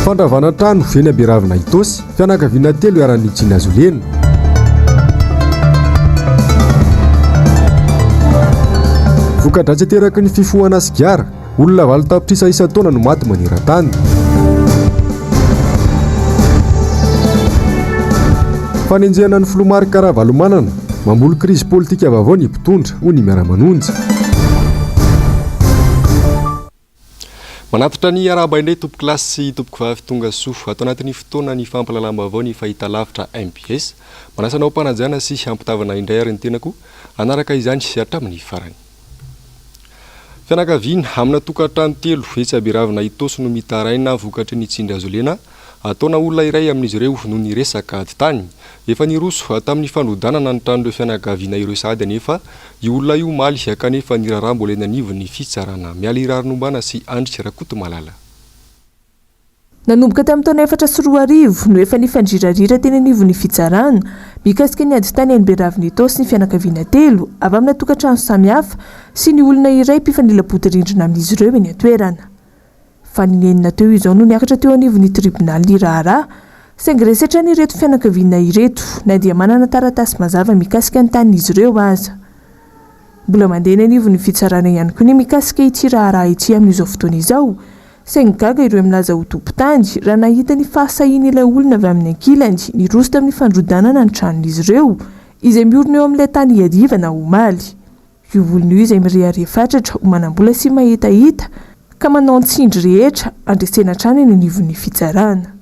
Fandravana trano eny Amberavina Itaosy, fianakaviana telo iharan'ny tsiny hazo lena. Voka-dratsy ateraky ny fifohana sigara, olona 8 tapitrisa isan-taona no maty maneran-tany. Fanenjehana ny filoha Marc Ravalomanana, mamboly krizy politika vaovao ny mpitondra, hoy ny Miara-manonja. Manatitra ny arahaba indray tompokolahy sy tompokovavy tonga soa ato anatin'ny fotoana ny fampahalalam-baovao ny fahitalavitra mbs. Manasa anao am-panajana sy ampitavana indray ary ny tenako hanaraka izany hatramin'ny farany. Fianakaviana amina tokantrano telo etsy Aberavina Itaosy no mitaraina vokatry ny tsindry hazo lena ataona olona iray amin'izy ireo noho ny resaka ady tany. Efa niroso tamin'ny fandrodanana ny tranon'ireo fianakaviana ireo sahady anefa io olona io omaly kanefa ny raharaha mbola eny anivon'ny fitsarana. Mialy Raharinombana sy Andry Rakotomalala. Nanomboka tamin'ny taona 2004 no efa nifandrirarira teny anivon'ny fitsarana mikasika ny ady tany any Beravina Itaosy ny fianakaviana telo avy amina tokantrano samihafa sy ny olona iray mpifanila-bodirindrina amin'izy ireo eny an-toerana. Fa ny nenina teo izao no niakatra teo anivon'ny tribonaly ny raharaha, saingy resy hatrany ireto fianakaviana ireto na dia manana taratasy mazava mikasika ny tanin'izy ireo aza. Mbola mandeha eny anivon'ny fitsarana ihany koa ny mikasika ity raharaha ity amin'izao fotoana izao, saingy gaga ireo milaza ho tompon-tany raha nahita ny fahasahian'ilay olona avy amin'ny ankilany niroso tamin'ny fandrodanana ny tranon'izy ireo izay miorina eo amin'ilay tany iadivana omaly. Io olona io izay mirehareha fatratra ho manam-bola sy mahitahita ka manao ny tsindry rehetra handresena hatrany eny anivon'ny fitsarana.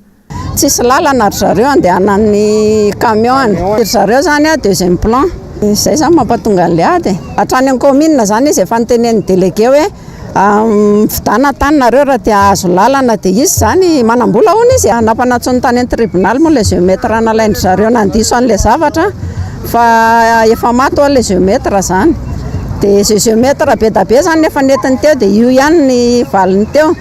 Tsisy lalana ry zareo andehanan'ny camion any. Ry zareo zany a deuxième plan. Izay zany mampatonga an'ilay ady e. Hatrany amin'ny commune zany izy efa notenenin'ny délégué hoe mividana tany nareo raha te hahazo lalana dia izy zany manam-bola hono izy. Nampanantsoiny tany amin'ny tribonaly moa ilay géomètre nalain-dry zareo nandiso an'ilay zavatra fa efa maty ho'a ilay géomètre zany. Dia izay géomètre be da be zany efa nentiny teo dia io ihany ny valiny teo.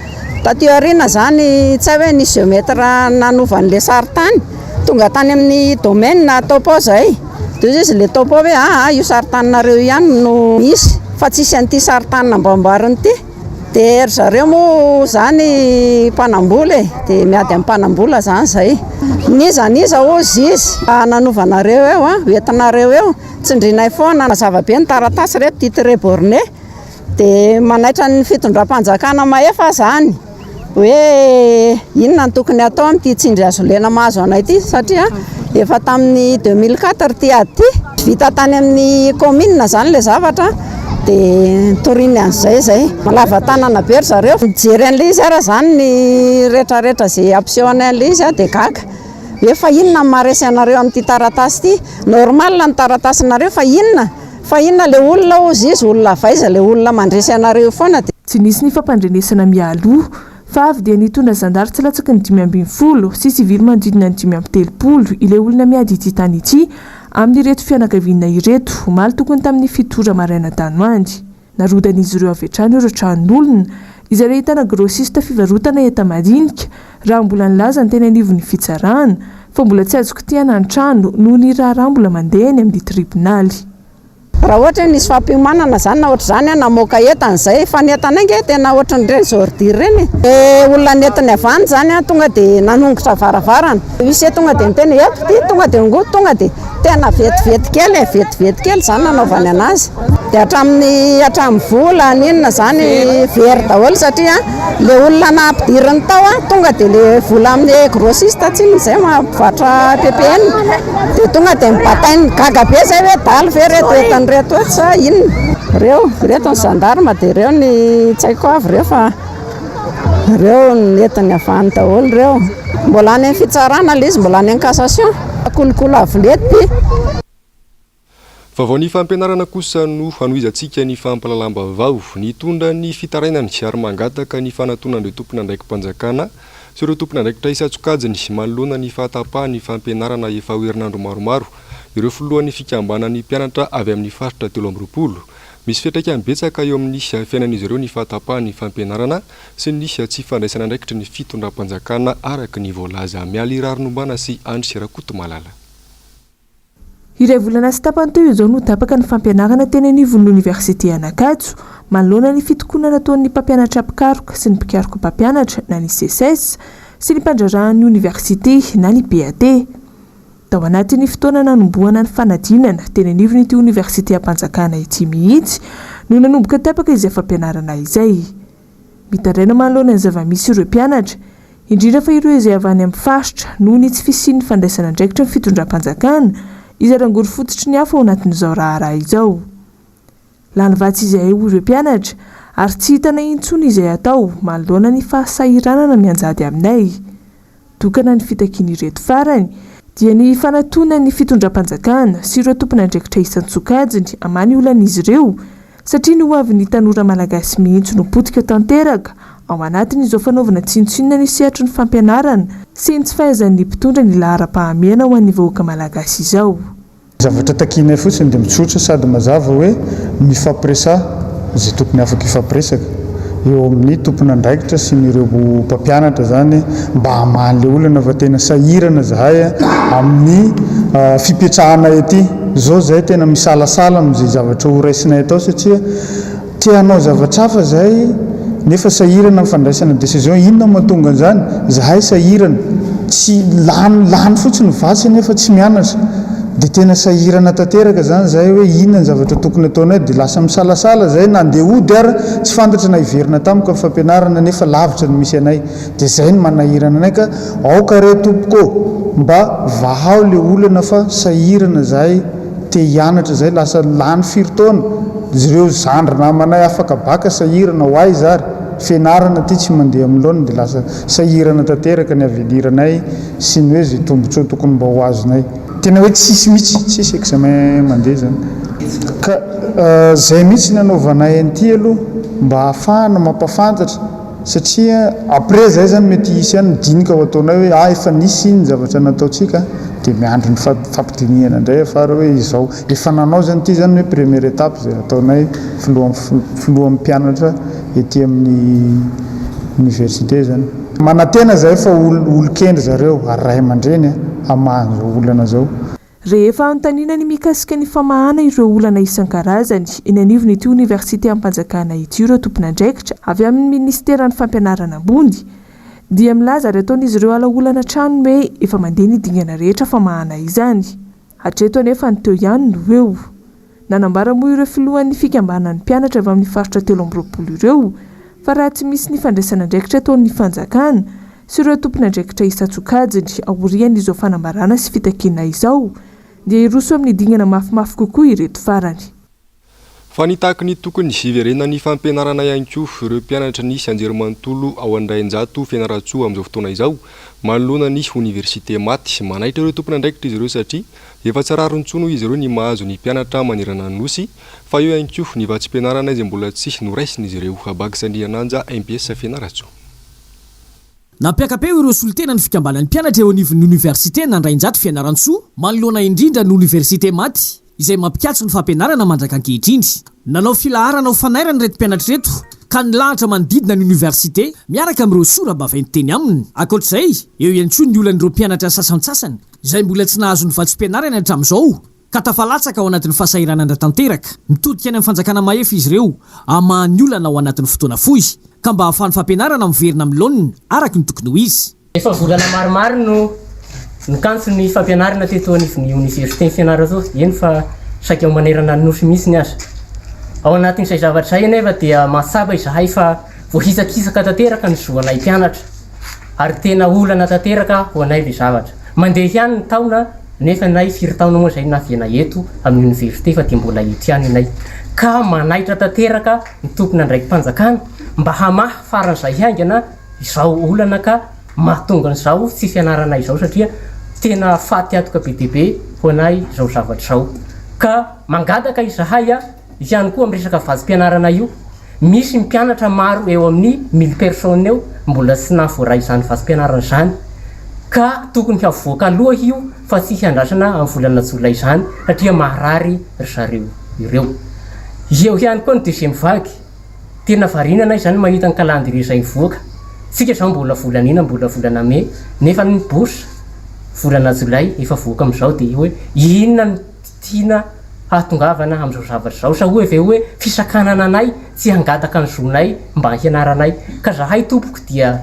Taty aoriana zany tsy hay hoe nisy géomètre nanova an'ilay sarintany, tonga tany amin'ny domaine topo zahay. Dia hoy izy ilay topo hoe aa io sarintaninareo io ihany no misy fa tsisy an'ity sarintany namboamboarina ity. Dia ry zareo moa zany mpanambola e, dia miady amin'ny mpanambola zany zay. N'iza n'iza hozy izy nanova anareo eo, hoentinareo eo, tsindrinay foana. Mazava be ny taratasy ireto titre borné. Dia manaitra ny fitondram-panjakana mahefa izany hoe inona no tokony hatao amin'ity tsindry hazo lena mahazo anay ity satria efa tamin'ny 2004 ity ady ity. Vita tany amin'ny commune izany ilay zavatra dia nitoriany an'izay izay. Lava tanana be ry zareo. Mijery an'ilay izy ara izany ny rehetrarehetra izay hampiseho anay an'ilay izy dia gaga hoe fa inona no maharesy anareo amin'ity taratasy ity. Normal ny taratasinareo fa inona? Fa inona le olona ozy izy olona avy aiza le olona mandresy anareo foana de. Tsy nisy ny fampandrenesana mialoha fa avy dia nitondra zandary tsy latsaky ny 15 sy sivily manodidina ny 35 ilay olona miady ity tany ity amin'ireto fianakaviana ireto omaly tokony tamin'ny fito ora maraina tany ho any. Narodan'izy ireo avy hatrany ireo tranon'olona izay nahitana grossiste fivarotana enta-madinika raha mbola nilaza ny teny anivon'ny fitsarana fa mbola tsy azo kitihana ny trano noho ny raharaha mbola mandeha eny amin'ny tribonaly. Raha ohatra hoe nisy fampiomanana izany na ohatr'izany aho namoaka entana izay, fa ny entana ange tena ohatran'ireny ordure ireny e. Ilay olona nentiny avy any izany an, tonga dia nanongotra varavarana. Huissier tonga dia niteny hoe eto ity, tonga dia ongoty, tonga dia tena vetivety kely e, vetivety kely izany nanaovany an'azy. Dia hatramin'ny hatramin'ny vola n'inona izany very daholo satria ilay olona nampidiriny tao an, tonga dia ilay vola amin'ny grossiste tsinona izay mpivarotra ppn dia tonga dia nibatainy gaga be izay hoe dahalo ve ireto entana ireto eto sa inona. Ireo, ireto ny gendarme dia ireo ny tsy haiko avy ireo fa ireo nentiny avy any daholo ireo. Mbola any amin'ny fitsarana ilay izy, mbola any amin'ny cassation. Kolikoly avo lenta ity. Vaovao ny fampianarana kosa no hanohizantsika ny fampahalalam-baovao. Nitondra ny fitarainany ary mangataka ny fanatonan'ireo tompon'andraiki-panjakana sy ireo tompon'andraikitra isan-tsokajiny manoloana ny fahatapahan'ny fampianarana efa ho herinandro maromaro ireo filohan'ny fikambanan'ny mpianatra avy amin'ny faritra 23. Misy fiantraikany betsaka eo amin'ny fiainan'izy ireo ny fahatapahan'ny fampianarana sy ny tsy fandraisan'andraikitry ny fitondram-panjakana araka ny voalaza. Mialy Raharinombana sy Andry Rakotomalala. Iray volana sy tapany teo izao no tapaka ny fampianarana teny anivon'ny oniversite An'Ankatso, manoloana ny fitokonana nataon'ny mpampianatra mpikaroka sy ny mpikaroka mpampianatra na ny Seces. sy ny mpandraharahan'ny oniversite na ny PAT. Tao anatin'ny fotoana nanombohana ny fanadinana teny anivon'ity oniversitem-panjakana ity mihitsy no nanomboka tapaka izay fampianarana izay. Mitaraina manoloana ny zava-misy ireo mpianatra, indrindra fa ireo izay avy any amin'ny faritra noho ny tsy fisian'ny fandraisana andraikitry ny fitondram-panjakana izay rangory fototry ny afo ao anatin'izao raharaha izao. Lany vatsy izahay hoy ireo mpianatra ary tsy hitanay intsony izay hatao manoloana ny fahasahiranana mianjady aminay. Tokana ny fitakian'ireto farany dia ny hifanatonan'ny fitondram-panjakana sy ireo tompon'andraikitra isan-tsokajiny hamaha ny olan'izy ireo satria ny hoavin'ny tanora malagasy mihitsy no potika tanteraka ao anatin'izao fanaovana tsinontsinona ny sehatry ny fampianarana sy ny tsy fahaizan'ny mpitondra ny laharam-pahamehana ho an'ny vahoaka malagasy izao. Ny zavatra takianay fotsiny dia mitsotra sady mazava hoe mifampiresaha izay tokony afaka hifampiresaka eo amin'ny tompon'andraikitra sy ny ireo mpampianatra izany mba hamaha an'ilay olana fa tena sahirana izahay amin'ny fipetrahanay aty. Izao izahay tena misalasala amin'izay zavatra ho raisinay atao satria Te hanao zavatra hafa zahay nefa sahirana amin'ny fandraisana décision, inona no mahatonga an'izany? Zahay sahirana, tsy lany lany fotsiny ny vatsy nefa tsy mianatra, dia tena sahirana tanteraka zany zahay hoe inona ny zavatra tokony ataonay, dia lasa misalasala zahay na andeha hody ara tsy fantatra na hiverina tampoka ny fampianarana nefa lavitra ny misy anay, dia zay no manahirana anay ka aoka re tompoko ô mba vahao le olana fa sahirana zahay. Te hianatra zay lasa lany firy taona zreo zandry namanay afaka bacc sahirana ho aiza ary fianarana aty tsy mandeha amin'ny laoniny de lasa sahirana tanteraka ny avenir nay sy ny hoe zay tombotsoa tokony mba ho azonay. Tena hoe tsisy mihitsy, tsisy examen mandeha zany. Ka zay mihitsy ny anaovanay an'ity aloha mba ahafahana mampafantatra. Satria après zay zany mety hisy ihany ny dinika ho ataonay hoe ah efa nisy iny zavatra nataontsika dia miandry ny fampidinihana indray afara hoe izao efa nanao zany ity zany hoe première étape izay nataonay filoha filohan'ny mpianatra ety amin'ny université zany. Manantena zahay fa olon-kendry zareo ary ray aman-dreny hamaha an'izao olana izao. Rehefa anontaniana ny mikasika ny famahana ireo olana isan-karazany eny anivon'ity oniversitem-panjakana ity ireo tompon'andraikitra avy amin'ny minisiteran'ny fampianarana ambony dia milaza ary ataon'izy ireo ala-olana hatrany ny hoe efa mandeha ny dingana rehetra famahana izany. Hatreto anefa ny teo ihany no eo. Nanambara moa ireo filohan'ny fikambanan'ny mpianatra avy amin'ny faritra 23 ireo fa raha tsy misy ny fandraisan'andraikitra ataon'ny fanjakana sy ireo tompon'andraikitra isan-tsokajiny aorian'izao fanambarana sy fitakiana izao dia hiroso amin'ny dingana mafimafy kokoa ireto farany. Fa nitaky ny tokony hiverenan'ny fampianarana ihany koa ireo mpianatry ny anjerimanontolo ao Andrainjato Fianarantsoa amin'izao fotoana izao manoloana ny oniversite maty. Manaitra ireo tompon'andraikitra izy ireo satria Efa tsy rariny intsony hoy izy ireo ny mahazo ny mpianatra manerana ny Nosy, fa eo ihany koa ny vatsim-pianarana izay mbola tsy noraisin'izy ireo. Bax Andriananja, mbs Fianarantsoa. Nampiaka-peo ireo solontenan'ny fikambanan'ny mpianatra eo anivon'ny oniversite Andrainjato Fianarantsoa manoloana indrindra ny oniversite maty izay mampikatso ny fampianarana mandraka ankehitriny. Nanao filaharana ho fanairana ireto mpianatra ireto ka nilahatra manodidina ny oniversite miaraka amin'ireo sora-baventy teny aminy. Ankoatra izay, eo ihany koa ny olan'ireo mpianatra sasantsasany izay mbola tsy nahazo ny vatsim-pianarany hatramin'izao ka tafalatsaka ao anatin'ny fahasahiranana tanteraka. Mitodika any amin'ny fanjakana mahefa izy ireo hamaha ny olana ao anatin'ny fotoana fohy ka mba hahafahan'ny fampianarana miverina amin'ny laoniny araka ny tokony ho izy. Efa volana maromaro no nikantso ny fampianarana teto anivon'ny oniversiten'i Fianarantsoa, eny fa saika manerana ny Nosy mihitsy aza. Ao anatin'izay zavatra izay anefa dia mahatsapa izahay fa voahitsakitsaka tanteraka ny zo anay mpianatra. Ary tena olana tanteraka ho anay le zavatra. Mandeha ihany ny taona nefa ianay firy taona moa zay naviana eto amin'ny oniversite fa dia mbola eto ihany ianay. Ka manaitra tanteraka ny tompon'andraiki-panjakana mba hamaha faran'izay haingana izao olana ka mahatonga an'izao tsy fianarana izao satria tena faty antoka be dia be ho anay izao zavatra izao. Ka mangataka izahay ihany koa amin'ny resaka vatsim-pianarana io. Misy mpianatra maro eo amin'ny mille personnes eo mbola tsy nahavoaray izany vatsim-pianarana izany ka tokony havoaka aloha io fa tsy hiandrasana amin'ny volana jolay izany satria maharary ry zareo ireo. Eo ihany koa ny deuxième vague, tena variana anay izany mahita ny calendrier izay mivoaka, tsika izao mbola volana ina mbola volana mai nefa ny bourse volana jolay efa voaka amin'izao dia hoe inona no tiana hahatongavana amin'izao zavatra izao sa hoe ve hoe fisakanana anay tsy hangataka ny zonay mba hianaranay ka zahay tompoko dia.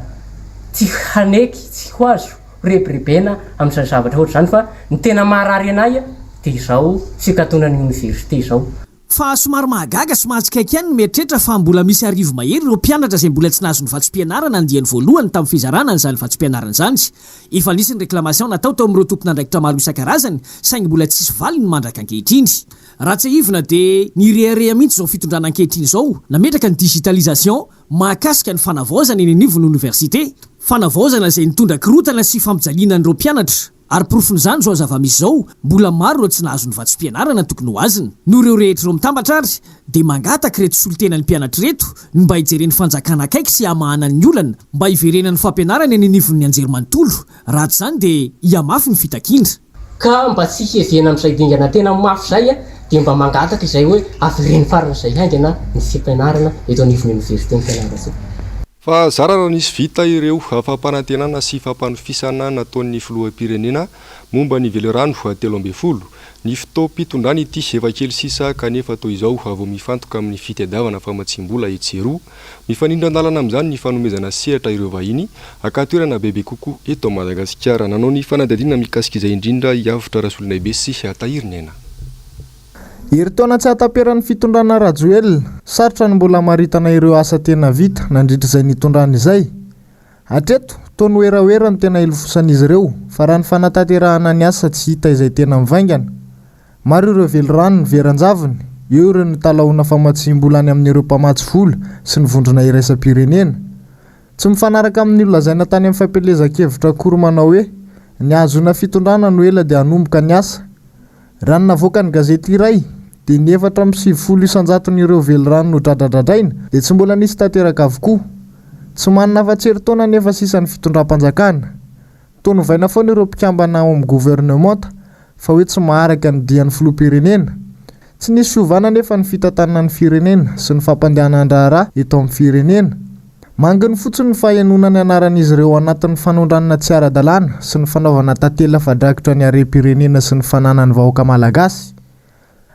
Tsy haneky, tsy ho azo rebirebena amin'izany zavatra ohatr'izany fa ny tena maharary anay dia izao fikatonan'ny oniversite izao. Fa somary mahagaga sy mahatsikaiky ihany ny mieritreritra fa mbola misy 1000 mahery ireo mpianatra izay mbola tsy nahazo ny vatsim-pianarana andiany voalohany tamin'ny fizarana an'izany vatsim-pianarana izany. Efa nisy ny réclamation natao tao amin'ireo tompon'andraikitra maro isan-karazany saingy mbola tsisy valiny mandraka ankehitriny. Raha tsiahivina dia nirehareha mihitsy izao fitondrana ankehitriny izao nametraka ny digitalisation mahakasika ny fanavaozana eny anivon'ny oniversite. Fanavaozana izay nitondra korontana sy fampijaliana an'ireo mpianatra. Ary porofon'izany izao zava-misy izao, mbola maro ireo tsy nahazo ny vatsim-pianarana tokony ho azony. Noho ireo rehetra ireo mitambatra ary, dia mangataka ireto solontenan'ny mpianatra ireto ny mba hijeren'ny fanjakana akaiky sy hamahana ny olana, mba hiverenan'ny fampianarana eny anivon'ny anjerimanontolo. Raha tsy izany dia hihamafy ny fitakiana. Ka mba tsy hiheverana amin'izay dingana tena mafy izay dia mba mangataka izay hoe avereno faran'izay haingana ny fampianarana eto anivon'ny oniversiten'i Fianarantsoa. Fa zara raha nisy vita ireo fampanantenana sy fampanofisana nataon'ny filoham-pirenena momba ny velirano 13. Ny fotoam-pitondrany ity efa kely sisa kanefa toa izao vao mifantoka amin'ny fitadiavana famatsiam-bola etsy sy eroa. Mifanindran-dalana amin'izany ny fanomezana sehatra ireo vahiny haka toerana bebe kokoa eto Madagasikara. Nanao ny fanadihadiana mikasika izay indrindra i Avotra Rasolonaibe sy Tahiriniaina. Herintaona tsy hahataperan'ny fitondrana Rajoelina. Sarotra ny mbola hamaritana ireo asa tena vita nandritra izay nitondrany izay. Hatreto, toa ny werawera no tena ilofosan'izy ireo, fa raha ny fanatanterahana ny asa tsy hita izay tena mivaingana. Maro ireo velirano nivery an-javony, eo ireo nitalahoana famatsiam-bola any amin'ireo mpamatsy vola sy ny vondrona iraisam-pirenena. Tsy mifanaraka amin'ny nolazaina tany amin'ny fampielezan-kevitra akory manao hoe, ny hahazoana fitondrana no ela dia hanomboka ny asa. Raha ny navoakan'ny gazety iray, dia ny 94 isan-jaton'ireo velirano nodradradradraina dia tsy mbola nisy tanteraka avokoa. Tsy manana afa-tsy herintaona anefa sisa ny fitondram-panjakana. Toa novaina foana ireo mpikambana ao amin'ny governemanta fa hoe tsy maharaka ny dian'ny filoham-pirenena. Tsy nisy fiovana anefa ny fitantanana ny firenena sy ny fampandehanan-draharaha eto amin'ny firenena. Manginy fotsiny ny fahenoana ny anaran'izy ireo ao anatin'ny fanondranana tsy ara-dalàna sy ny fanaovana tantely afa-drakotra ny harem-pirenena sy ny fananan'ny vahoaka malagasy.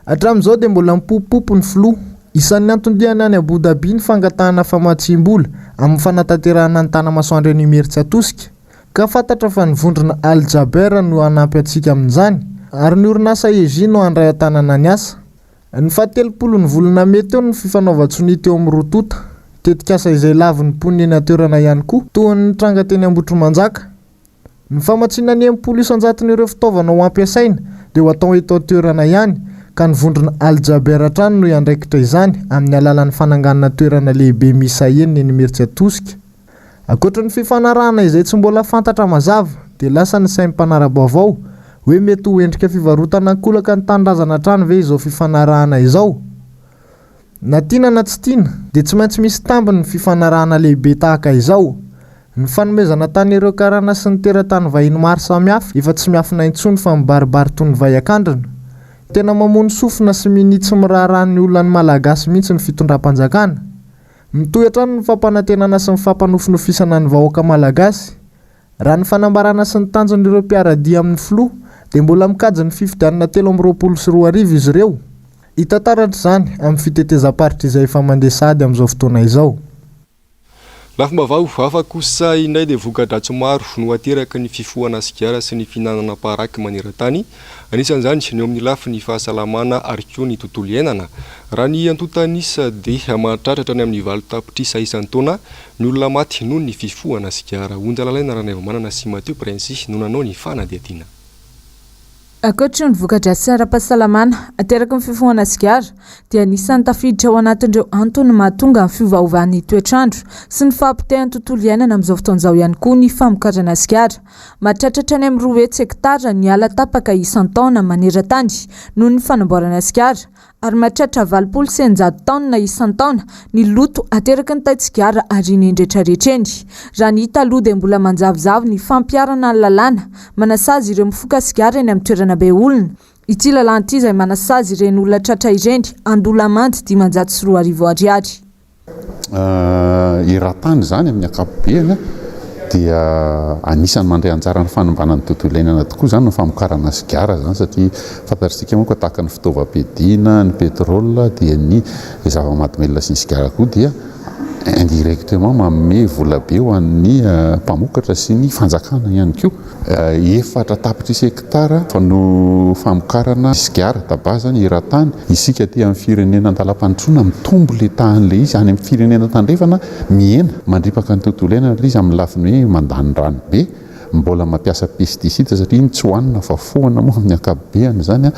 Hatramin'izao dia mbola mipopopopo ny filoha. Isan'ny anton-diany any Abu Dhabi ny fangatahana famatsiam-bola amin'ny fanatanterahana ny Tanamasoandro eny Imerintsiatosika. Ka fantatra fa ny vondrona Al Jaber no hanampy antsika amin'izany, ary ny orinasa EJ no handray an-tanana ny asa. Ny fahatelopolo ny volana mey teo ny fifanaovan-tsonia teo amin'ny roa tonta. Tetikasa izay lavin'ny mponina eny an-toerana ihany koa, toa ny nitranga teny Ambohitrimanjaka. Ny famatsiana ny 60 isan-jaton'ireo fitaovana ho ampiasaina dia ho atao eto an-toerana ihany, ka ny vondrona Al Jaber hatrany no hiandraikitra izany amin'ny alalan'ny fananganana toerana lehibe miisa enina eny Imerintsiatosika. Ankoatra ny fifanarahana izay tsy mbola fantatra mazava dia lasa ny sain'ny mpanara-baovao hoe mety ho endrika fivarotana ankolaka ny tanindrazana hatrany ve izao fifanarahana izao? Na tiana na tsy tiana dia tsy maintsy misy tambiny ny fifanarahana lehibe tahaka izao. Ny fanomezana tany ireo karana sy ny teratany vahiny maro samihafa efa tsy miafina intsony fa mibaribary toy ny vay an-kandrina. Tena mamono sofina sy minia tsy miraharaha ny olan'ny Malagasy mihitsy ny fitondram-panjakana. Mitohy hatrany ny fampanantenana sy ny fampanofinofisana ny vahoaka Malagasy. Raha ny fanambarana sy ny tanjon'ireo mpiara-dia amin'ny filoha dia mbola mikajy ny fifidianana 2023 izy ireo. Hita taratra izany amin'ny fitetezam-paritra izay efa mandeha sahady amin'izao fotoana izao. Lafim-baovao hafa kosa indray dia voka-dratsy maro no ateraky ny fifohana sigara sy ny fihinanana paraky maneran-tany. Anisan'izany ny eo amin'ny lafiny fahasalamana ary koa ny tontolo iainana. Raha ny antontan'isa dia mahatratra hatrany amin'ny 8 tapitrisa isan-taona ny olona maty noho ny fifohana sigara. Onja Lalaina Ranaivomanana sy Mathieu Prince no nanao ny fanadihadiana. Ankoatry ny voka-dratsy ara-pahasalamana ateraky ny fifohana sigara dia anisan'ny tafiditra ao anatin'ireo antony mahatonga ny fiovaovan'ny toetr'andro sy ny fahapotehan'ny tontolo iainana amin'izao fotoana izao ihany koa ny famokarana sigara. Mahatratra hatrany amin'ny 200 hektara ny ala tapaka isan-taona maneran-tany noho ny fanamboarana sigara ary mahatratra 680 taonina isan-taona ny loto ateraky ny tain-tsigara ariana eny rehetrarehetra eny. Raha ny hita aloha dia mbola manjavozavo ny fampiharana ny lalàna manasazy ireo mifoka sigara eny amin'ny toerana be olona. Ity lalàna ity izay manasazy ireny olona tratra ireny handoa lamandy 2500 ariary. Eran-tany izany amin'ny ankapobeny dia anisan'ny mandray anjara amin'ny fanimbana ny tontolo iainana tokoa izany ny famokarana sigara izany satria fantatr'isika manko fa tahaka ny fitaovam-piadiana, ny pétrole dia ny zava-mahadomelina sy ny sigara koa dia Indirectement manome vola be ho an'ny mpamokatra sy ny fanjakana ihany koa. 4 tapitrisa hektara no famokarana sigara, tabac izany eran-tany. Isika aty amin'ny firenena andalam-pandrosoana mitombo ilay tahan'ilay izy, any amin'ny firenena tandrefana mihena. Mandripaka ny tontolo iainana ilay izy amin'ny lafiny hoe mandany rano be. Mbola mampiasa pesticide satria iny tsy hohanina fa fohana moa amin'ny ankapobeany izany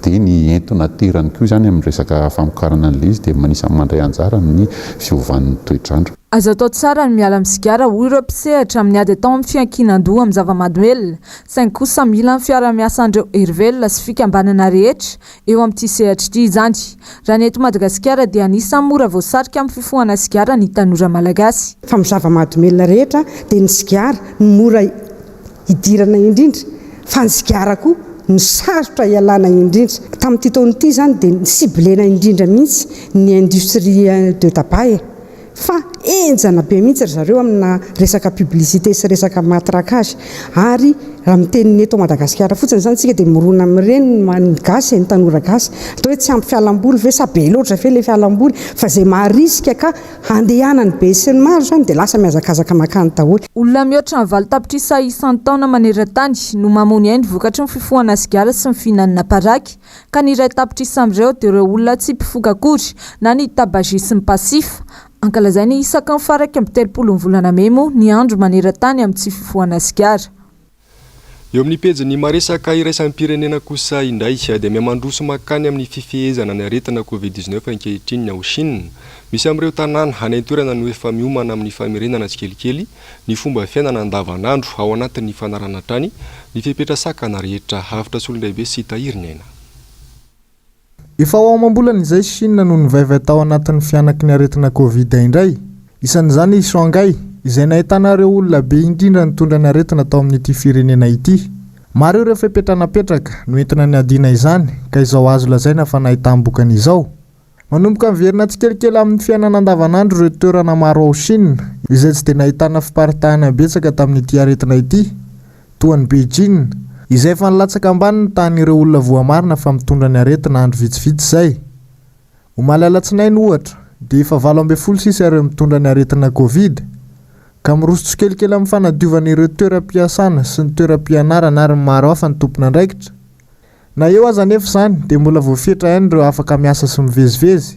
dia ny entona aterany koa izany amin'ny resaka famokarana an'ilay izy dia anisan'ny mandray anjara amin'ny fiovan'ny toetr'andro. Azo atao tsara ny miala amin'ny sigara hoy ireo mpisehatra amin'ny ady atao amin'ny fiankinan-doha amin'ny zava-mahadomelina, saingy kosa mila ny fiarahamiasan'ireo herivelona sy fikambanana rehetra eo amin'ity sehatra ity izany. Raha ny eto Madagasikara dia anisan'ny mora voasarika amin'ny fifohana sigara ny tanora malagasy. Fa amin'ny zava-mahadomelina rehetra dia ny sigara no mora idirana indrindra, fa ny sigara koa no sarotra ialana indrindra. Tamin'ity taona ity izany dia ni-ciblena indrindra mihitsy ny industrie de tabac e! Fa henjana be mihitsy ry zareo amina resaka publicité sy resaka matraquage ary raha miteny ny eto Madagasikara fotsiny izany isika dia mirona amin'ireny ny gasy e, ny tanora gasy. Atao hoe tsy ampy fialamboly ve sa be loatra ve ilay fialamboly fa izay maharisika ka handehanan'ny be sy ny maro izany dia lasa mihazakazaka mankany daholo. Olona mihoatra ny 8 tapitrisa isan-taona maneran-tany no mamono ainy vokatry ny fifohana sigara sy ny fihinanana paraky. ka ny 1 tapitrisa amin'ireo dia ireo olona tsy mpifoka akory na ny tabagisme passif. Ankalazaina isaky ny faha 31 ny volana mey moa ny andro maneran-tany amin'ny tsy fifohana sigara. Eo amin'ny pejin'ny maresaka iraisam-pirenena kosa indray dia mihamandroso mankany amin'ny fifehezana ny aretina Covid 19 ankehitriny ny ao Chine. Misy amin'ireo tanàna any an-toerana no efa miomana amin'ny famerenana tsikelikely ny fomba fiainana andavanandro ao anatin'ny fanarahana hatrany ny fepetra sakana rehetra Avotra Solondraibe sy Tahiry ny aina. Efa ho amam-bolana izay Chine no nivaivay tao anatin'ny fihanaky ny aretina Covid indray. Isan'izany i Shanghai, izay nahitana ireo olona be indrindra nitondra ny aretina tao amin'ity firenena ity. Maro ireo fepetra napetraka, noentina niadiana izany, ka izao azo lazaina fa nahitam-bokany izao. Manomboka miverina tsikelikely amin'ny fiainana andavanandro ireo toerana maro ao Shina, izay tsy dia nahitana fiparitahana betsaka tamin'ity aretina ity, toa an'i Beijing, izay efa nilatsaka ambany ny tahan'ireo olona voamarina fa mitondra ny aretina andro vitsivitsy izay. Omaly alatsinainy, ohatra, dia efa 18 sisa ireo mitondra ny aretina Covid, ka miroso tsikelikely amin'ny fanadiovana ireo toeram-piasana sy ny toeram-pianarana ary ny maro hafa ny tompon'andraikitra. Na eo aza anefa izany dia mbola voafetra ihany ireo afaka miasa sy mivezivezy.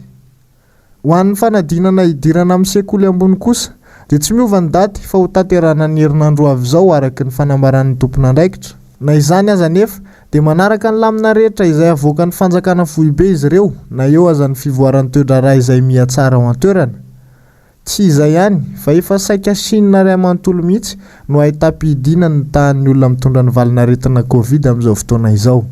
Ho an'ny fanadinana hidirana amin'ny sekoly ambony kosa dia tsy miova ny daty fa ho tanterahana ny herinandro ho avy izao araka ny fanambaran'ny tompon'andraikitra. Na izany aza anefa dia manaraka ny lamina rehetra izay avoakan'ny fanjakana foibe izy ireo na eo aza ny fivoaran'ny toe-draharaha izay miha tsara ao an-toerana. Tsy izay ihany, fa efa saika Chine iray manontolo mihitsy no ahitam-pihidiana ny tahan'ny olona mitondra ny valin'aretina Covid amin'izao fotoana izao.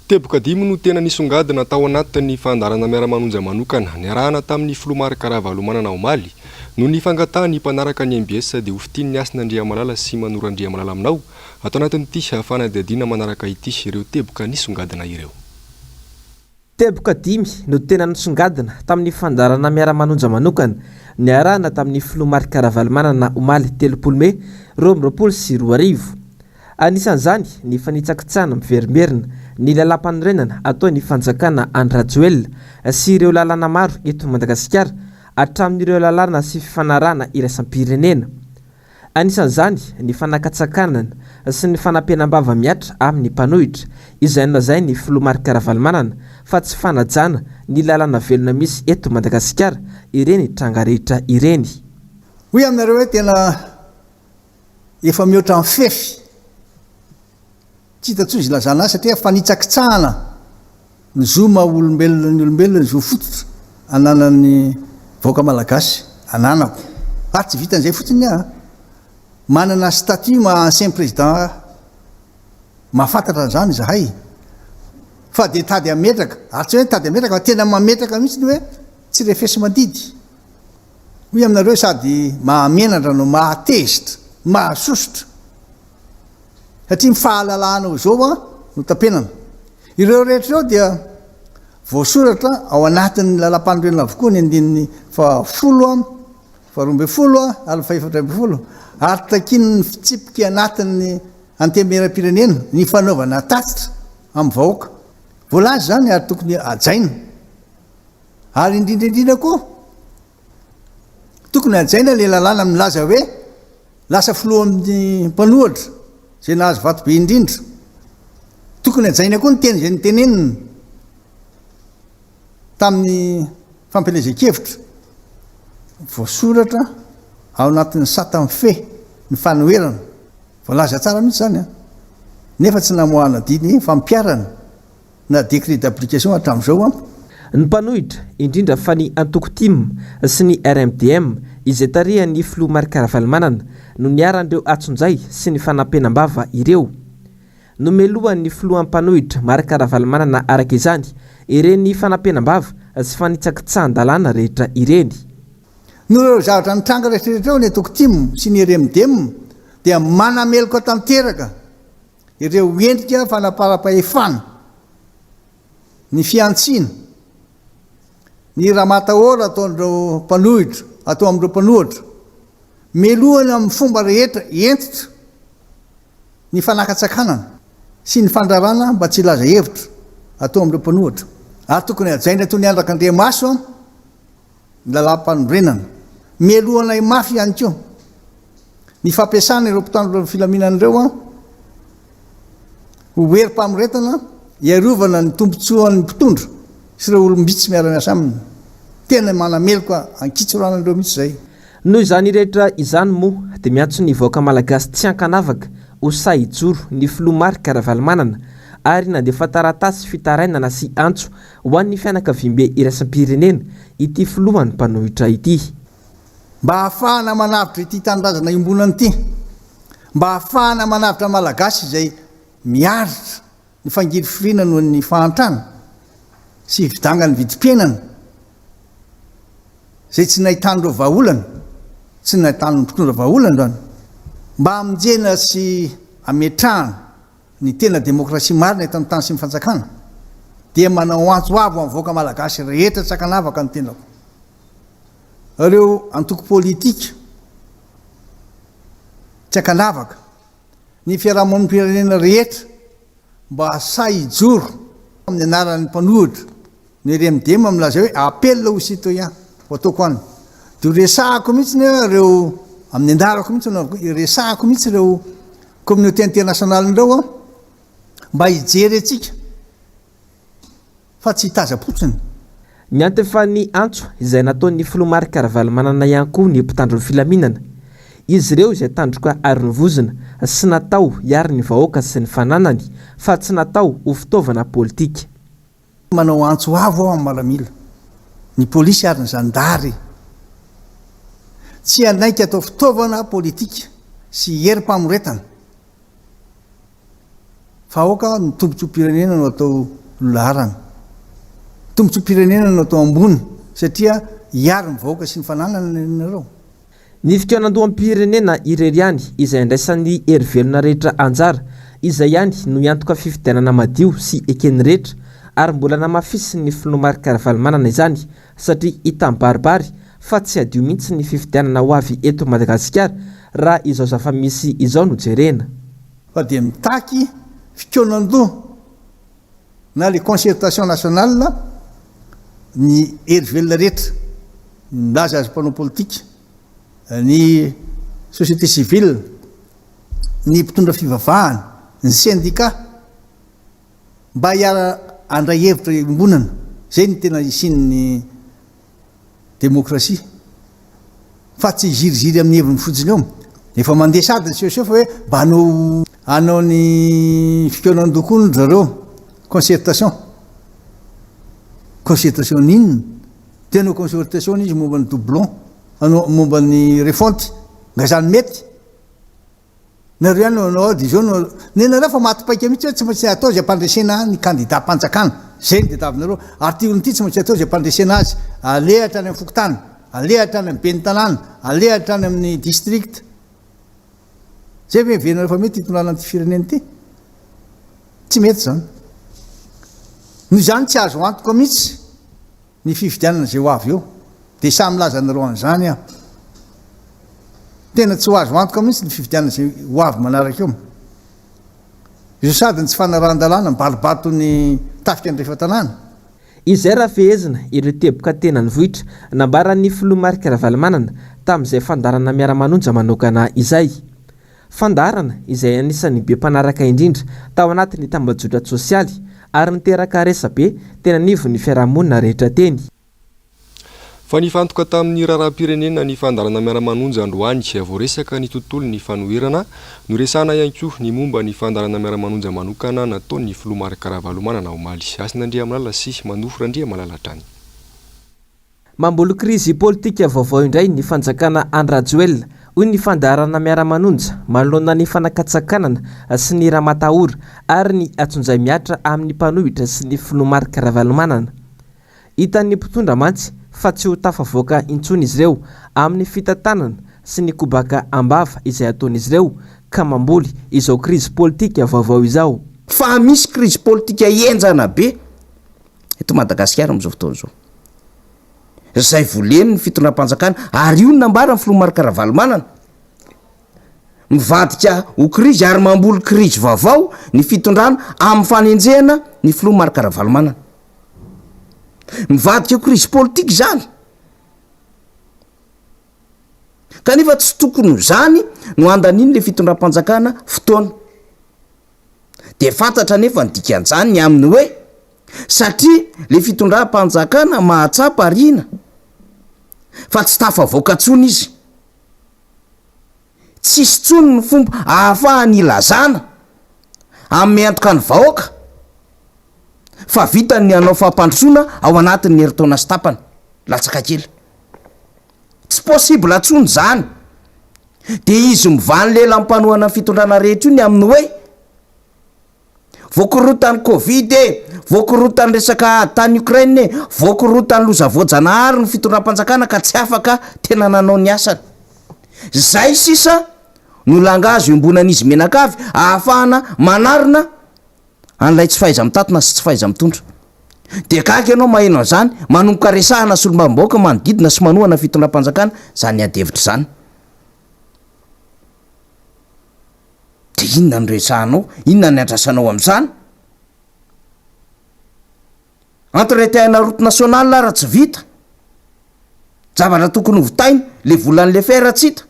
Teboka dimy no tena nisongadina tao anatin'ny fandaharana Miara-manonja manokana niarahana tamin'ny filoha Marc Ravalomanana omaly. Noho ny fangatahan'ny mpanaraka ny mbs dia ho fintin'i Hasina Andriamalala sy Manoro Andriamalala aminao Ato anatin'ity fanadihadiana manaraka ity ireo teboka nisongadina ireo. Teboka dimy no tena nisongadina tamin'ny fandaharana Miara-manonja manokana niarahana tamin'ny filoha Marc Ravalomanana omaly 30 mey 2022. Anisan'izany ny fanitsakitsahana miverimberina ny lalàmpanorenana ataon'ny fanjakana Andry Rajoelina sy ireo lalàna maro eto Madagasikara hatramin'ireo lalàna sy fifanarahana iraisam-pirenena. Anisan'izany ny fanakatsakanana sy ny fanampenam-bava mihatra amin'ny mpanohitra, izay nolazain'ny filoha Marc Ravalomanana fa tsy fanajana ny lalàna velona misy eto Madagasikara ireny tranga rehetra ireny. Hoy aminareo hoe tena efa mihoatra ny fefy. Tsy hita intsony izay ilazana azy satria fanitsakitsahana ny zo maha olombelona ny olombelona, ny zo fototra ananan'ny vahoaka malagasy, ananako. Ary tsy vitan'izay fotsiny aho, manana statut maha ancien président ahy, mahafantatra an'izany izahay, fa dia tady hametraka, ary tsy hoe tady hametraka fa tena mametraka mihitsy ny hoe tsy refesi-mandidy. Hoy aminareo sady mahamenatra no mahatezitra, mahasosotra. Satria ny fahalalahana izao no tapenana. Ireo rehetra ireo dia voasoratra ao anatin'ny lalàmpanorenana avokoa ny andininy fahafolo, faharoa ambinifolo ary fahefatra ambinifolo ary takian'ny fitsipika anatin'ny Antenimierampirenena ny fanaovana tatitra amin'ny vahoaka. Voalaza izany ary tokony hajaina. Ary indrindra indrindra koa, tokony hajaina ilay lalàna milaza hoe lasa filohan'ny mpanohatra izay nahazo vato be indrindra. Tokony hajaina koa ny teny izay noteneniny tamin'ny fampielezan-kevitra. Voasoratra ao anatin'ny sata mifehy ny fanoherana. Voalaza tsara mihitsy izany an! Nefa tsy namoahana didy fampiharana na décret d'application hatramin'izao an! Ny mpanohitra, indrindra fa ny antoko tim sy ny RMDM izay tarihan'ny filoha Marc Ravalomanana no niharan'ireo antsonjay sy ny fanampenam-bava ireo. Nomelohan'ny filoha mpanohitra Marc Ravalomanana araka izany ireny fanampenam-bava sy fanitsakitsahan-dalàna rehetra ireny. Noho ireo zavatra nitranga rehetra ireo, ny antoko tim sy ny RMDM dia manameloka tanteraka ireo endrika fanaparam-pahefana, ny fihantsiana, ny ramatahora ataon'ireo mpanohitra, atao amin'ireo mpanohitra. Melohina amin'ny fomba rehetra hentitra ny fanakatsakanana sy ny fandrarana mba tsy hilaza hevitra atao amin'ireo mpanohitra. Ary tokony hajaina toy ny andrak'Andriamaso ny lalàmpanorenana. Melohanay mafy ihany koa ny fampiasana ireo mpitandro ny filaminana ireo ho herim-pamoretana hiarovana ny tombontsoan'ny mpitondra sy ireo olom-bitsy miara-miasa aminy. Tena manameloka ankitsorana ireo mihitsy izay. Noho izany rehetra izany moa dia miantso ny vahoaka malagasy tsy ankanavaka ho sahy hijoro ny filoha Marc Ravalomanana ary nandefa taratasy fitarainana sy antso Ho an'ny fianakaviambe iraisam-pirenena ity filohan'ny mpanohitra ity. Mba hahafahana manavotra ity tanindrazana iombonana ity, mba hahafahana manavotra ny Malagasy izay miaritra ny fangirifiriana noho ny fahantrana sy fidangan'ny vidim-piainana izay tsy nahitan'ireo vahaolana, tsy nahitan'ny mpitondra vahaolana izany, mba hamonjena sy hametrahana ny tena demokrasia marina eto amin'ny tany sy ny fanjakana dia manao antso avo amin'ny vahoaka malagasy rehetra tsy ankanavaka ny tenako. Ireo antoko politika tsy ankanavaka, ny fiarahamonim-pirenena rehetra mba sahy hijoro amin'ny anaran'ny mpanohitra ny RMDM milaza hoe appel aux citoyens ho ataoko any. Dia ho resahako mihitsy ny ireo amin'ny anarako mihitsy no resahako mihitsy ireo Communauté internationale ireo an, mba hijery antsika fa tsy hitazam-potsiny. Niantefan'ny antso izay nataon'ny filoha Marc Ravalomanana ihany koa ny mpitandro ny filaminana. Izy ireo izay tandroka aron'ny vozona sy natao hiaro ny vahoaka sy ny fananany fa tsy natao ho fitaovana politika. Manao antso avo aho amin'ny maramila, ny polisy ary ny zandary tsy hanaiky atao fitaovana politika sy herim-pamoretana fa aoka ny tombontsoam-pirenena no atao laharana. Tombontsoam-pirenena no atao ambony satria hiaro ny vahoaka sy ny fananany ianareo. Ny fikaonandoham-pirenena irery ihany izay andraisan'ny hery velona rehetra anjara, izay ihany no hiantoka fifidianana madio sy eken'ny rehetra, ary mbola namafisin'ny filoha Marc Ravalomanana izany satria hita mibaribary fa tsy hadio mihitsy ny fifidianana ho avy eto Madagasikara raha izao zava-misy izao no jerena. Fa dia mitaky fikaonandoha na le concertation nationale ny hery velona rehetra, ny milaza azy mpanao politika, ny société civile, ny mpitondra fivavahana, ny syndicat, mba hiara handray hevitra iombonana, zay no tena hisian'ny Demokrasia fa tsy hiziriziry amin'ny heviny fotsiny eo. Efa mandeha sady ny sehoseho fa hoe mba hanao hanao ny fikaonan-doha koa ry zareo. Concertation. Concertation ny inona? Te hanao concertation izy momba ny doublon, hanao momba ny refonte. Nga izany mety? Nareo ihany no hanao ao dia izao no nenareo fa maty paika mihitsy hoe tsy maintsy atao izay ampandresena ny kandida mpanjakana. Izay no tadiavinareo. Ary ity olona ity tsy maintsy atao izay ampandresena azy. Aleha hatrany amin'ny fokontany, aleha hatrany amin'ny ben'ny tanàna, aleha hatrany amin'ny district. Izay ve heverinareo fa mety hitondrana an'ity firenena ity? Tsy mety izany. Noho izany tsy azo antoka mihitsy. Ny fifidianana izay ho avy eo dia samy milaza anareo an'izany aho. Tena tsy ho azo antoka mihitsy ny fifidianana izay ho avy manaraka eo. Izao sady ny tsy fanarahan-dalàna mibaribary toy ny tafika andrefan-tanàna. Izay raha fehezina ireo teboka tena nivoitra nambaran'ny filoha Marc Ravalomanana tamin'izay fandaharana miara-manonja manokana izay. Fandaharana izay anisan'ny be mpanaraka indrindra tao anatin'ny tambajotra-tsosialy ary niteraka resabe teny anivon'ny fiarahamonina rehetra teny. Fa nifantoka tamin'ny raharaham-pirenena ny fandaharana miara-manonja androany. Voaresaka ny tontolon'ny fanoherana. Noresahana ihany koa ny momba ny fandaharana miara-manonja manokana nataon'ny filoha Marc Ravalomanana omaly. Hasina Andriamalala sy Manoa Randriamalala hatrany. Mamboly krizy politika vaovao indray ny fanjakana Andry Rajoelina, hoy ny fandaharana miara-manonja manoloana ny fanakatsakanana sy ny ramatahora ary ny antsonjay mihatra amin'ny mpanohitra sy ny filoha Marc Ravalomanana. Hitan'ny mpitondra mantsy fa tsy ho tafavoaka intsony izy ireo amin'ny fitantanana sy ny kobaka am-bava izay ataon'izy ireo ka mamboly izao krizy politika vaovao izao. Fa misy krizy politika henjana be eto Madagasikara amin'izao fotoana izao. Izay volen'ny fitondram-panjakana ary io no nambaran'ny filoha Marc Ravalomanana. Mivadika ho krizy ary mamboly krizy vaovao ny fitondrana amin'ny fanenjehana ny filoha Marc Ravalomanana. Mivadika ho krizy politika izany. Kanefa tsy tokony ho izany no handanian'ilay fitondram-panjakana fotoana. Dia fantatra anefa ny dikan'izany ny amin'ny hoe satria ilay fitondram-panjakana mahatsapa riana fa tsy tafavoaka intsony izy. Tsisy intsony ny fomba ahafahany hilazana hanome antoka ny vahoaka fa vitany ny hanao fampandrosoana ao anatin'ny herintaona sy tapany latsaka kely. Tsy possible intsony izany. Dia izy mivaha ny lelan'ny mpanohana ny fitondrana rehetra io ny amin'ny hoe Voakorotan'ny covid e! Voakorotan'ny resaka ady tany Ukraine e! Voakorotan'ny loza voajanahary ny fitondram-panjakana ka tsy afaka tena nanao ny asany. Zay sisa no langage iombonan'izy mianakavy ahafahana manarina an'ilay tsy fahaiza-mitatona sy tsy fahaiza-mitondra. Dia gaga ianao maheno an'izany, manomboka resahana solombavambahoaka manodidina sy manohana fitondram-panjakana izany ady hevitra izany. Dia inona no resahanao? Inona ny andrasanao amin'izany? Entretien route nationale ara tsy vita. Zavatra tokony ho vitaina, le volan'ny le fer tsy hita.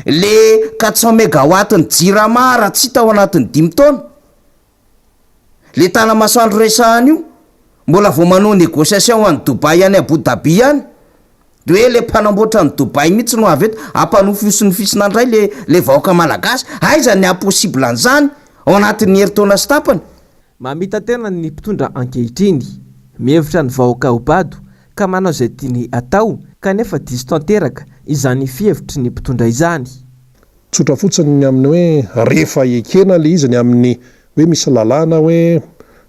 Le 400 megawatt ny jirama ara tsy hita ao anatin'ny dimy taona. Le tanamasoandro resahana io, mbola vao manao négociation any Dubaï any Abu Dhabi any, de hoe le mpanamboatra any Dubaï mihitsy no avy eto hampanofiosinofisina indray le le vahoaka malagasy, aiza ny haha-possible an'izany ao anatin'ny herintaona sy tapany? Mamita-tena ny mpitondra ankehitriny. Mihevitra ny vahoaka ho bado ka manao izay tiany atao kanefa diso tanteraka izany fihevitry ny mpitondra izany. Tsotra fotsiny ny amin'ny hoe rehefa ekena ilay izy ny amin'ny hoe misy lalàna hoe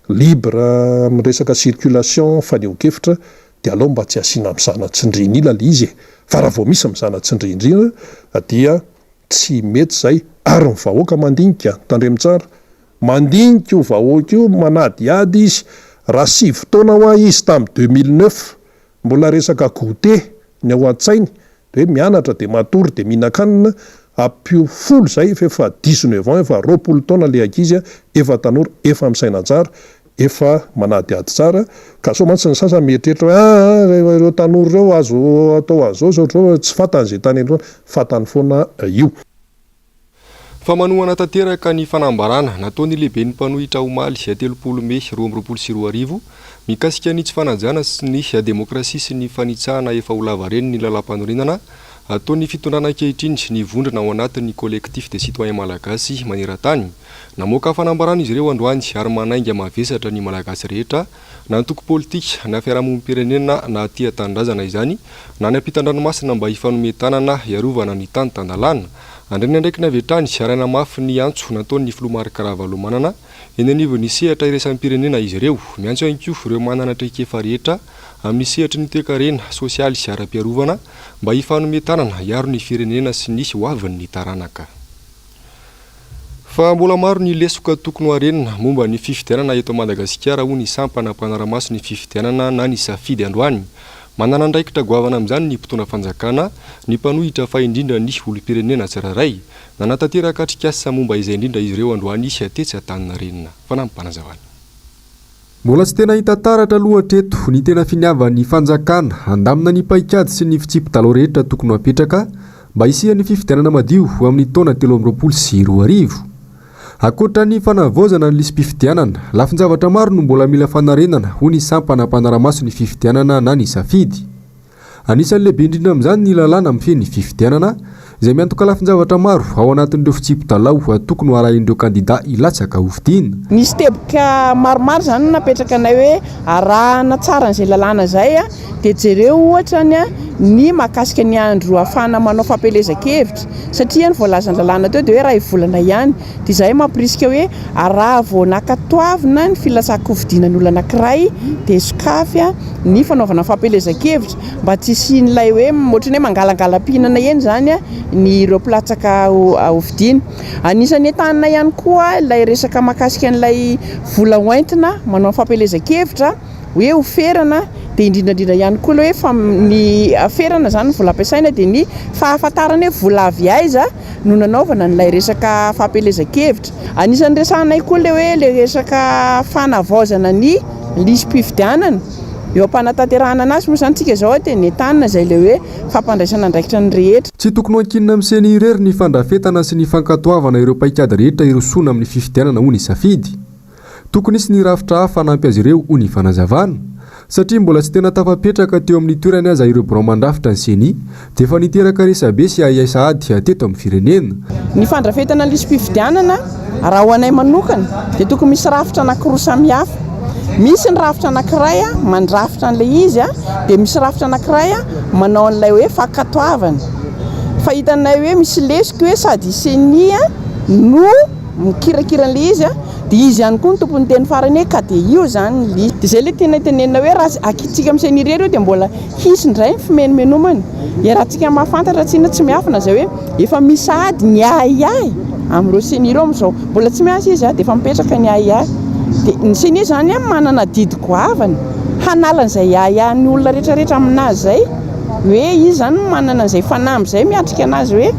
libre amin'ny resaka circulation fanehoan-kevitra dia aleo mba tsy asiana mizana tsindrian'ila ilay izy e! Fa raha vao misy mizana tsindriandriana dia tsy mety izay ary ny vahoaka mandinika, tandremo tsara, mandinika io vahoaka io, manadihady izy, raha sivy taona hoa izy tamin'ny 2009 mbola resaka goûter ny ao an-tsainy De hoe mianatra de matory de mihinan-kanina, ampio folo zay fa efa dix neuf ans, efa 20 taona le ankizy a, efa tanora, efa misaina tsara, efa manadihady tsara, ka sao mantsy ny sasany mieritreritra hoe aa ireo tanora ireo azo atao an'izao sy ohatr'izao, tsy fantany ze tany aloha, fantany foana io. Fa manohana tanteraka ny fanambarana nataon'ny lehiben'ny mpanohitra omaly 30 mey 2022 mikasika ny tsy fanajana ny demokrasia sy ny fanitsahana efa ho lavareny ny lalàmpanorenana ataon'ny fitondrana ankehitriny ny vondrona ao anatin'ny Collectif des citoyens malagasy maneran-tany. Namoaka fanambarana izy ireo androany ary manainga mavesatra ny Malagasy rehetra na antoko politika na fiarahamonim-pirenena na tia tanindrazana izany na any ampitan-dranomasina mba hifanome tanana hiarovana ny tany tan-dalàna. Handray ny andraikiny avy hatrany ary hanamafy ny antso nataon'ny filoha Marc Ravalomanana eny anivon'ny sehatra iraisam-pirenena izy ireo. Miantso ihany koa ireo manana traikefa rehetra amin'ny sehatry ny toekarena, sosialy sy ara-piarovana mba hifanome tanana hiaro ny firenena sy ny hoavin'ny taranaka. Fa mbola maro ny lesoka tokony ho harenina momba ny fifidianana eto Madagasikara hoy ny sampana mpanara-maso ny fifidianana na ny Safidy androany. Manana andraikitra goavana amin'izany ny mpitondra fanjakana, ny mpanohitra fa indrindra ny olom-pirenena tsirairay. Nanatanteraka atrikasa momba izay indrindra izy ireo androany tetsy Antaninarenina. Fanampim-panazavana. Mbola tsy tena hita taratra aloha hatreto ny tena finiavan'ny fanjakana handamina ny paikady sy ny fitsipi-dalao rehetra tokony ho apetraka mba hisian'ny fifidianana madio ho amin'ny taona 2023. Ankoatra ny fanavaozana ny lisi-pifidianana, lafin-javatra maro no mbola mila fanarenana, hoy ny sampana mpanara-maso ny fifidianana na ny safidy. Anisan'ny lehibe indrindra amin'izany ny lalàna mifehy ny fifidianana, izay miantoka lafin-javatra maro ao anatin'ireo fitsipi-dalao tokony ho arahin'ireo kandidà hilatsaka hofidiana. Nisy teboka maromaro izany napetraka anay hoe arahana tsara an'izay lalàna izay dia jereo ohatra ny ny mahakasika ny andro ahafahana manao fampielezan-kevitra satria ny voalazan'ny lalàna teo dia hoe iray volana ihany Dia izahay mampirisika hoe raha vao nankatoavina ny filatsahan-kofidina ny olona anankiray dia sokafy ny fanaovana fampielezan-kevitra mba tsy hisian'ilay hoe ohatran'ny hoe mangalangala-pihinana eny izany ny ireo mpilatsaka hofidiana. Anisan'ny entanina ihany koa ilay resaka mahakasika an'ilay vola hoentina manao fampielezan-kevitra hoe ho ferana dia indrindra indrindra ihany koa ilay hoe ny ferana izany ny vola ampiasaina dia ny fahafantarana hoe vola avy aiza no nanaovana an'ilay resaka fampielezan-kevitra. Anisan'ny resahanay koa ilay hoe ilay resaka fanavaozana ny lisi-pifidianana. Eo am-panatanterahana anazy moa izany tsika izao dia nentanina izay ilay hoe fampandraisana andraikitra ny rehetra. Tsy tokony ho ankinina amin'ny ceni irery ny fandrafetana sy ny fankatoavana ireo paikady rehetra hirosoana amin'ny fifidianana hoy ny safidy. Tokony hisy ny rafitra hafa hanampy azy ireo, hoy ny fanazavana. Satria mbola tsy tena tafapetraka teo amin'ny toerany aza ireo birao mandrafitra ny Ceni, dia efa niteraka resabe sy ahiahy sahady teto amin'ny firenena. Ny fandrafetana ny lisi-pifidianana, raha ho anay manokana, dia tokony misy rafitra anankiroa samihafa. Misy ny rafitra anankiray mandrafitra an'ilay izy, dia misy rafitra anankiray manao an'ilay hoe fankatoavana. Fa hitanay hoe misy lesoka hoe sady Ceni no mikirakira an'ilay izy, Dia izy ihany koa no tompon'ny teny farany hoe ka dia io izany ny lisy. Dia izay ilay tianay tenenina hoe raha akitsika amin'ny ceni irery io dia mbola hisy indray ny fimenomenomana. Iarahantsika mahafantatra tsinona tsy miafina izay hoe efa misy sahady ny ahiahy amin'ireo ceni ireo amin'izao. Mbola tsy miasa izy dia efa mipetraka ny ahiahy. Dia ny ceni izany manana adidy goavana hanala an'izay ahiahin'ny olona rehetrarehetra aminazy izay hoe izy izany manana an'izay fanamby izay miatrika anazy hoe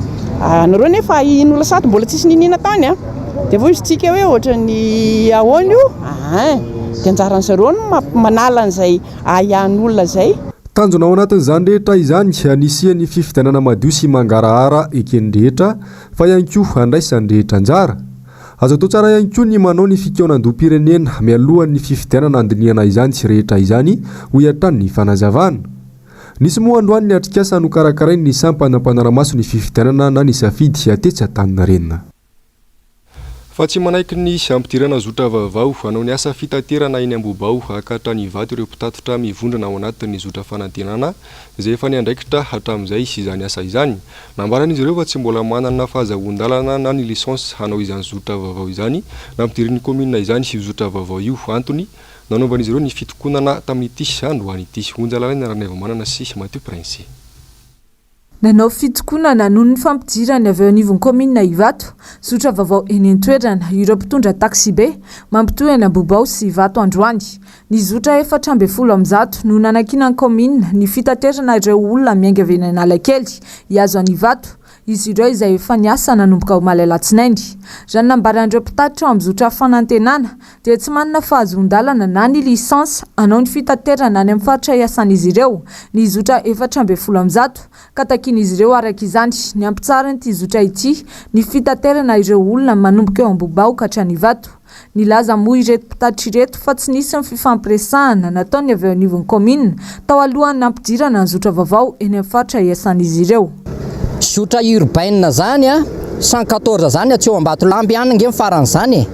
anareo nefa ahiahin'olona sady mbola tsisy niniana tany an. Dia hoy izy tsika hoe ohatran'ny ahoana io? Aa dia anjaran'ny zareo no manala an'izay ahiahin'olona izay. Tanjona ao anatin'izany rehetra izany ny hisian'ny fifidianana madio sy mangarahara eken'ny rehetra fa ihany koa handraisan'ny rehetra anjara. Azo atao tsara ihany koa ny manao ny fikaonandoham-pirenena mialohan'ny fifidianana handinihana izany rehetra izany, hoy hatrany ny fanazavana. Nisy moa androany ny atrikasa nokarakarain'ny sampana mpanara-maso ny fifidianana na ny safidy tetsy Antaninarenina. Fa tsy manaiky ny hampidirana zotra vaovao hanao ny asa fitaterana eny Ambohibao ka hatrany Ivato ireo mpitatitra mivondrona ao anatin'ny zotra fanantenana izay efa niandraikitra hatramin'izay izany asa izany. Nambaran'izy ireo fa tsy mbola manana fahazahoan-dalana na ny licence hanao izany zotra vaovao izany nampidirin'ny kaominina izany io zotra vaovao io. Antony nanaovan'izy ireo ny fitokonana tamin'ity androany ity. Onja Lalaina Ranaivomanana sy Mathieu Prince. Nanao fitokonana noho ny fampidirany avy eo anivon'ny kaominina Ivato, zotra vaovao eny an-toerana, ireo mpitondra taksibe mampitohy an'Ambohibao sy Ivato androany. Ny zotra 114 no nanankinan'ny kaominina ny fitaterana ireo olona miainga avy eny Analakely hihazo an'Ivato, izy ireo izay efa niasa nanomboka omaly alatsinainy. Raha ny nambaran'ireo mpitatitra ao amin'ny zotra Fanantenana dia tsy manana fahazoan-dalana na ny licence hanao ny fitaterana any amin'ny faritra iasan'izy ireo ny zotra 114, ka takian'izy ireo araka izany ny hampitsaharan'ity zotra ity ny fitaterana ireo olona manomboka eo Ambohibao ka hatrany Ivato. Nilaza moa ireto mpitatitra ireto fa tsy nisy ny fifampiresahana nataon'ny avy eo anivon'ny kaominina tao alohan'ny nampidirana ny zotra vaovao eny amin'ny faritra iasan'izy ireo. Zotra urbaine zany a, 114 zany atsy eo Ambatolampy any nge ny faran'izany e!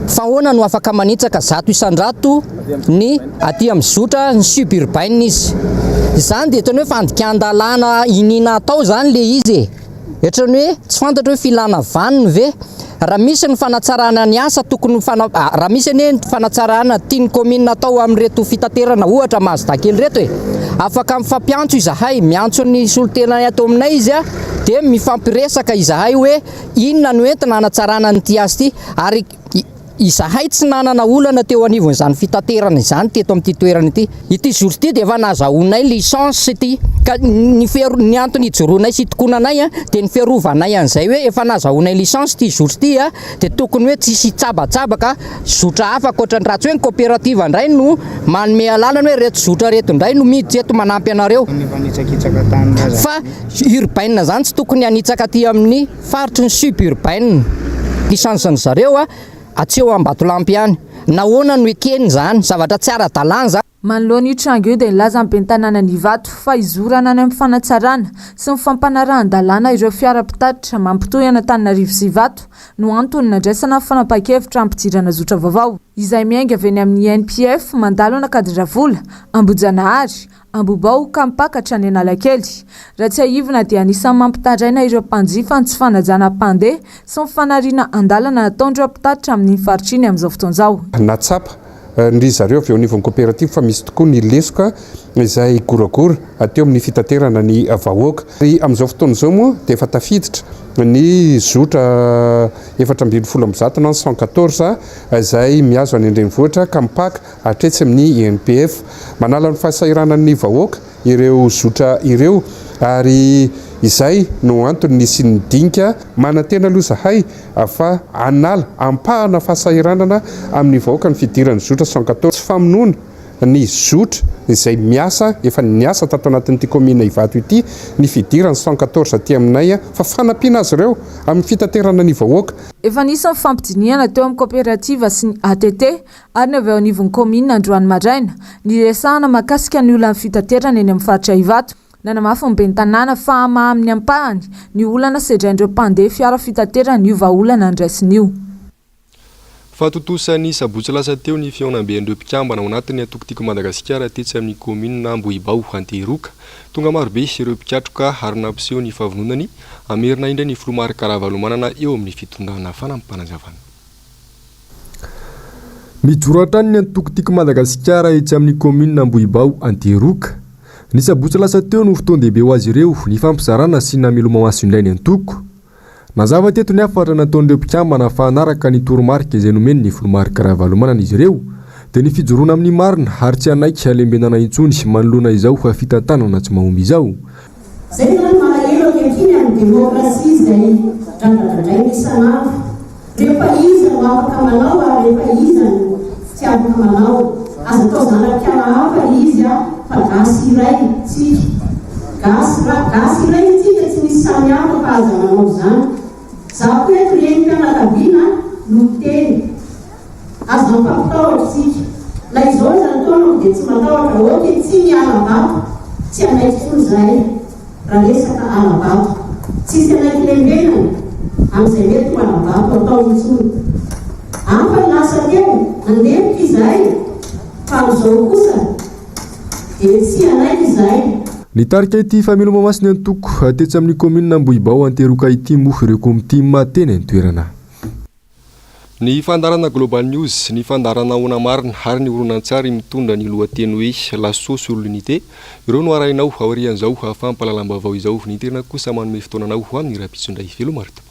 Fa ahoana no afaka manitsaka 100% ny aty amin'ny zotra ny suburbaine izy? Izany dia ohatran'ny hoe fandikan-dalàna iniana atao izany ilay izy e! Ohatran'ny hoe tsy fantatro hoe filana vaniny ve? Raha misy ny fanatsarana ny asa tokony ho fana, raha misy anie ny fanatsarana tian'ny kaominina atao amin'ireto fitaterana ohatra Mazda kely ireto e! Afaka mifampiantso izahay, miantso ny solontenany ato aminay izy dia mifampiresaka izahay hoe Inona no entina hanatsarana an'ity asa ity? Ary Izahay tsy nanana olana teo anivon'izany fitaterana izany teto amin'ity toerana ity. Ity zotra ity dia efa nazahoanay licence ity ka ny fiaro, ny antony ijoroanay sy itokonanay dia ny fiarovanay an'izay hoe efa nazahoanay licence ity zotra ity dia tokony hoe tsisy hitsabatsabaka zotra hafa ankoatra ny raha tsy hoe ny coopérative indray no manome alalana hoe ireto zotra ireto indray no miditra eto manampy anareo fa urbaine izany tsy tokony hanitsaka aty amin'ny Faritry ny sub-urbaine, licence-ny zareo a, atsy eo Ambatolampy ihany. Nahoana no ekeny izany? Zavatra tsy ara-dalàna izany. Manoloana io tranga io dia nilaza ny ben'ny tanànan'Ivato fa hizorana any amin'ny fanatsarana sy ny fampanarahan-dalàna ireo fiara mpitatitra mampitohy an'Antananarivo sy Ivato no antony nandraisana ny fanapahan-kevitra hampidirana zotra vaovao izay miainga avy eny amin'ny INPF mandalo an'Ankadindravola, Ambohijanahary, Ambohibao ka mipaka hatrany Analakely. Raha tsiahivina dia anisan'ny mampitaraina ireo mpanjifa ny tsy fanajana mpandeha sy ny fanariana an-dalana nataon'ireo mpitatitra amin'iny faritra iny amin'izao fotoana izao. Nahatsapa ry zareo avy eo anivon'ny koperativa fa misy tokoa ny lesoka izay goragora teo amin'ny fitaterana ny vahoaka. Ary amin'izao fotoana izao moa dia efa tafiditra ny zotra 114 na 114 izay mihazo any an-drenivohitra ka mipaka hatretsy amin'ny INPF. Manala ny fahasahiranan'ny vahoaka ireo zotra ireo ary izay no antony nisian'ny dinika. Manantena aloha izahay fa hanala ampahana fahasahiranana amin'ny vahoaka ny fidiran'ny zotra 114. Tsy famonoana ny zotra izay miasa, efa niasa tato anatin'ity kaominina Ivato ity ny fidiran'ny 114 aty aminay fa fanampiana azy ireo amin'ny fitaterana ny vahoaka. Efa nisy ny fifampidinihana teo amin'ny kaoperativa sy ny ATT ary ny avy eo anivon'ny kaominina androany maraina, niresahana mahakasika ny olan'ny fitaterana eny amin'ny faritra Ivato. Nanamafy ny ben'ny tanàna fa hamaha amin'ny ampahany ny olana sedrain'ireo mpandeha fiara fitaterana io vahaolana andraisina io. Fahatontosa ny sabotsy lasa teo ny fihaonamben'ireo mpikambana ao anatin'ny antoko Tiako Madagasikara tetsy amin'ny kaominina Ambohibao Antehiroka. Tonga marobe ireo mpikatroka ary nampiseho ny fahavononany hamerina indray ny filoha Marc Ravalomanana eo amin'ny fitondrana fanampim-panazavana. Mijoro hatrany ny antoko Tiako Madagasikara etsy amin'ny kaominina Ambohibao Antehiroka. Ny sabotsy lasa teo no fotoan-dehibe ho azy ireo nifampizarana sy nameloma-maso indray ny antoko. Nazava teto ny hafatra nataon'ireo mpikambana fa hanaraka ny toromarika izay nomen'ny filoha Marc Ravalomanana izy ireo dia ny fijoroana amin'ny marina ary tsy hanaiky halembenana intsony manoloana izao fitantanana tsy mahomby izao. Zay zany malahelo ankehitriny amin'ny demokrasia izay dradradradraina isan'andro. Rehefa iza no afaka manao ary rehefa iza no tsy afaka manao. Aza atao zanak'ala hafa izy a fa gasy iray tsika. Gasy ra gasy iray tsika tsy misy samy hafa fa aza manao izany. Za koa eto renim-pianakaviana no miteny. Aza mifampitahotra isika. Na izao aza ny taonako dia tsy matahotra. Ok, tsy ny hala-bato. Tsy hanaiky intsony izahay raha resaka hala-bato. Tsisy hanaiky lembenana amin'izay mety ho hala-bato atao intsony. Hafa ny lasa teo, nandemboka izahay, fa amin'izao kosa dia tsy hanaiky izahay. Nitarika ity fameloma-maso ny antoko tetsy amin'ny kaominina Ambohibao Antehiroka ity moa ireo komity teny an-toerana. Ny fandaharana Global News, ny fandaharana Ahoana Marina ary ny horonantsary mitondra ny lohateny hoe L'assaut sur l'unité, ireo no harahinao aorian'izao fampahalalam-baovao izao. Ny tena kosa manome fotoana anao ho amin'ny rahampitso indray. Veloma ry tompoko.